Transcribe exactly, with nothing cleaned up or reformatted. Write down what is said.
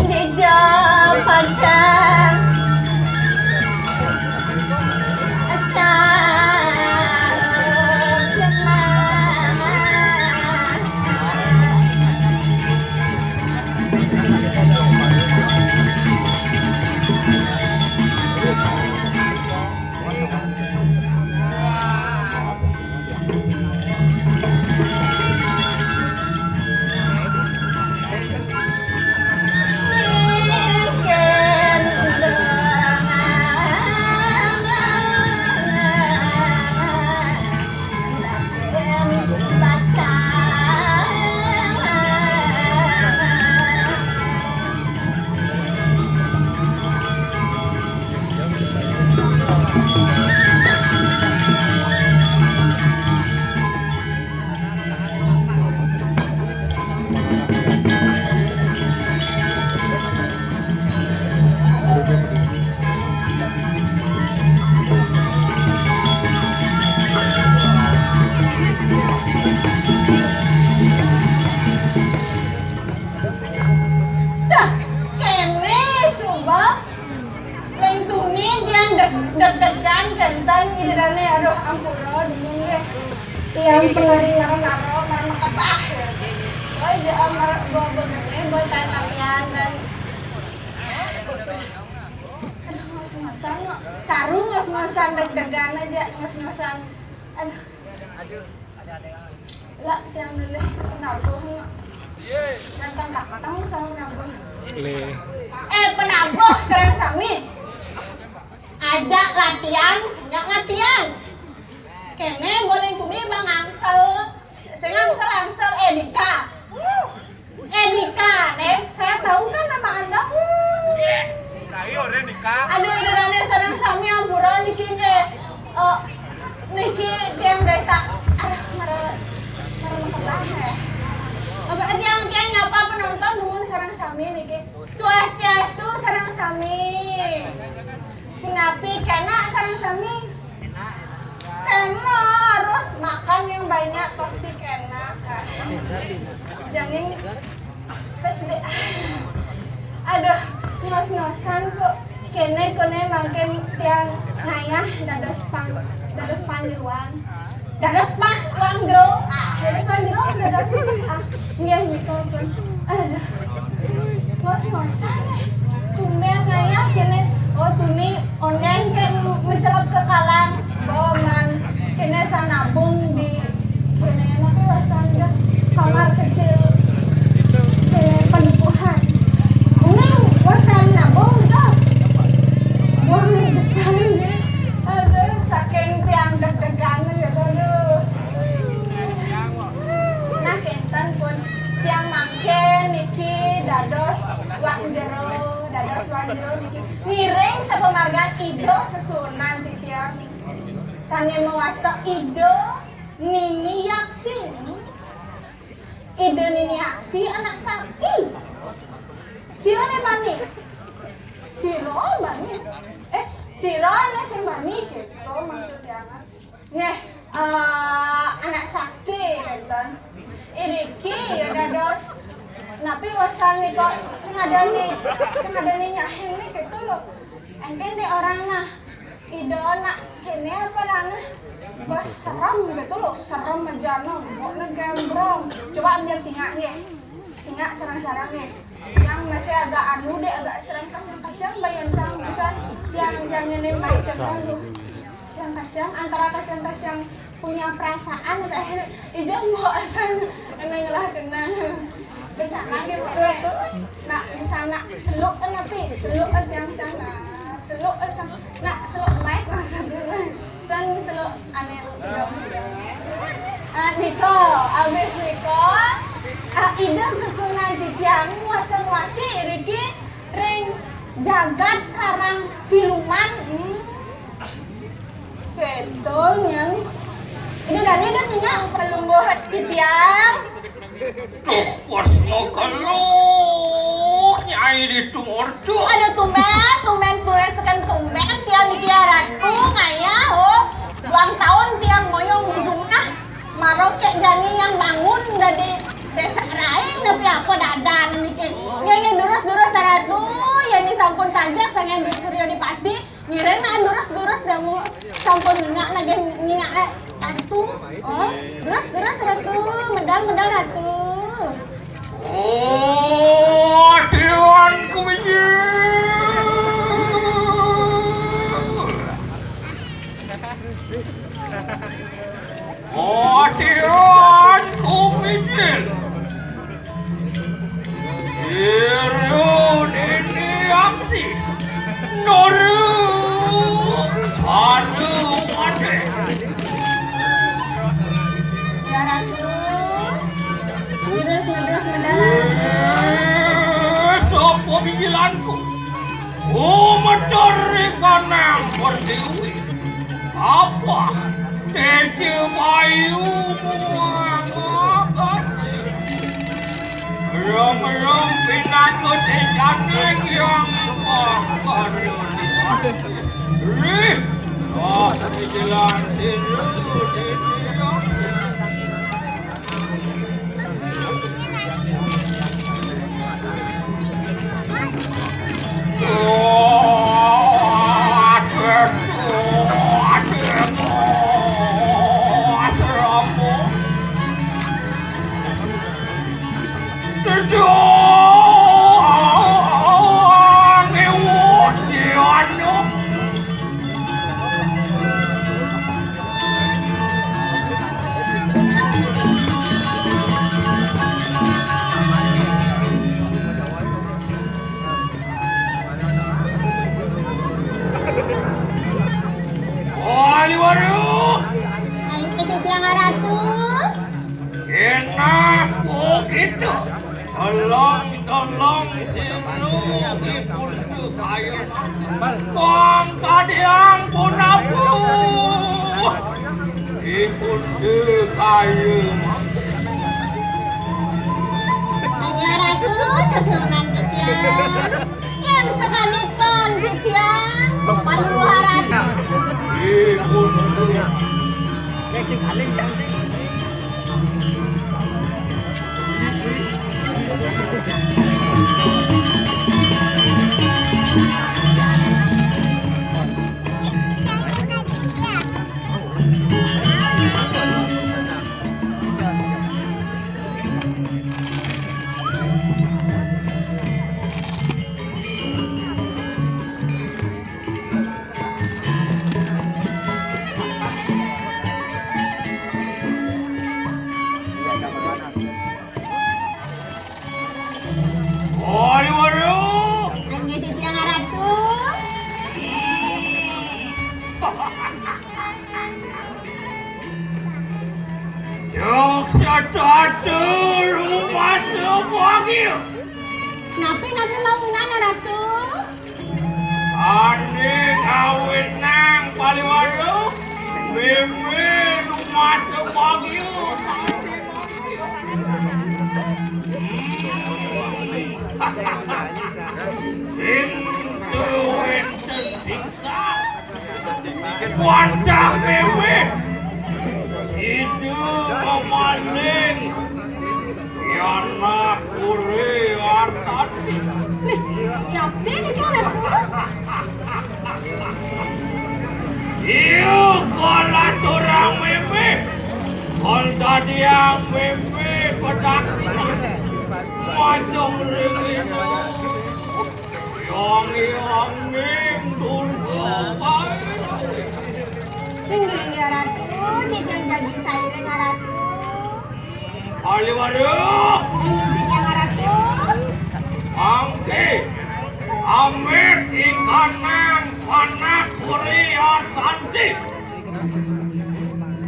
Dija pacan asa jemak. Tah, kéné suba. Lain tuni tiang deg-, deg-degan kénten Ida dané. Aduh, ampura, bingung deh. Tiang penari mara-mara, mara makebah, ya. Oh, ja, mara, bawa begene, bawa tatapian, dan aduh, ngos-ngosan, no. Sarung ngos-ngosan, deg-degan aja, ngos-ngosan. Aduh. Lah, tiang milih penabuh, no. Ganteng-ganteng sama penabuh. Lé. Eh, penabuh, sareng sami. Ajak latihan, sengak latihan. Kéné boléh tuni Bang Angsel. Sing Angsel, Angsel, eh, Dika. Eh, Dika, nih, saya tahu kan nama Anda? Ayo, Ren, Dika. Aduh, Ida dané sareng sami ampura niki nggih. Eh, niki tiang désa. Aduh, mara, mara makebah, ya. Apa tiang, tiang nyapa penonton dumun sareng sami niki. Swastiastu sareng sami. Punapi kénak sareng sami? Kénak, harus makan yang banyak, pasti kénak. Jangan pas deh. Aduh, ngos-ngosan kok. Kéné koné mangkin tiang ngayah dados pang-, dados panjeruan. Dados pang-, wang jero. Ah, dados wang jero, dados, ah, nggih, nika pun. Aduh. Ngos-ngosan, eh. Tumbén ngayah kéné. Oh, tuni ondén kén mencelep ke kalang. Boman. Kéné sanabung di kéné, napi wastan dah? Kamar kecil. Kéné penukuhan. Uning wastan nabung dah. Buang besar ini. Aduh, saking tiang deg-degan, ya, aduh. Nah, kénten pun tiang mangkin niki dados wang jero, dados wang jero niki. Ngiring sapamargan Ida sesuunan titiang. Sané mawasta Ida Nini Yaksi. Ida Nini Yaksi anak sakti. Sira né bani? Sira bani? Eh, sira né sing bani gitu maksudnya. Nggih, eh, anak sakti, kénten. Iriki ya dados, napi wastan nika sing adané, sing adané nyahin nih gitu loh. Engké nih orang nah, Ida nak kéné apa rana? Bos serem gitu loh, serem aja no, mbokné gembrong. Coba ambil singak nggih. Singak sareng-sareng nggih. Yang masih agak anu deh, agak serem kasihan-kasihan bayan sareng urusan yang jangan yang baik jangan lu. Kasihan-kasihan, antara kasihan-kasihan punya perasaan, teh, ijang mau asal ngelah kenang. Bersana gitu, eh. Nak, misalnya seluk kan, tapi seluk kan yang sana, seluk kan sana. Nak, seluk baik maksudnya. Dan seluk aneh. Ah, nika, abis nika, ah, Ida sesuunan titiang nguasa-nguasi iriki ring jagat Karang Siluman. Hmm. Kéto nyan. Ida dané dah tinggal pelungguh titiang. Duh, wes makeluh, Nyai ditu murdu. Aduh, tumbén, tumbén, tumbén, sekan tumbén, tiang niki ratu, ngayah, oh. Ulang tahun tiang moyong di jumah, Roke jani yang bangun dari desa Raing, tapi apa dadan niki. Nggih, nggih, durus, durus, Ratu. Yén sampun tajak sangang Surya Dipati, ngiring nah durus, durus damu. Sampun ningak nagih ningak, eh, Ratu. Oh, durus, durus, Ratu. Medal, medal, Ratu. Oh, Dewan Kumijil. Adian kumijil. Sira nini aksi. Nara cara wadeh. Ya, Ratu. Terus, terus, mendalam, Ratu. Eh, sapa mijilanku? Gumeter ri kanang pertiwi. Apa? Teja bayu muang kasih. Rong-rong pinaka tejaning yang pas karya. Rih, oh, jalan siru. Aliwaru. Aing tititiang Ratu. Genah kita. Tolong, tolong, siru ipun tu kayu. Bang kadiang punapu. Ipun tu kayu. Hanya Ratu sesuunan titiang. Yang sekalikan titiang paluharan. Ipun tu. Waduh, waduh. Inggih titiang Ratu. Jok satata rumasa bagia. Napi, napi maunan, Ratu? Ané ngawinang paliwara, mimih rumasa bagia. Sing tuwin sing Wajah mimih. Sida mamaling. Yana kure artan. Nih, yakin iki, Ratu? Iya, kala turang mimih. Kal dadiang mimih pedaksinan. Majeng ring ina. Yong yong ning durga wae. Inggih, inggih, Ratu, titiang jagi sairing, Ratu. Aliwara. Inggih, titiang Ratu. Mangke, amit ikanang panak puri tanti.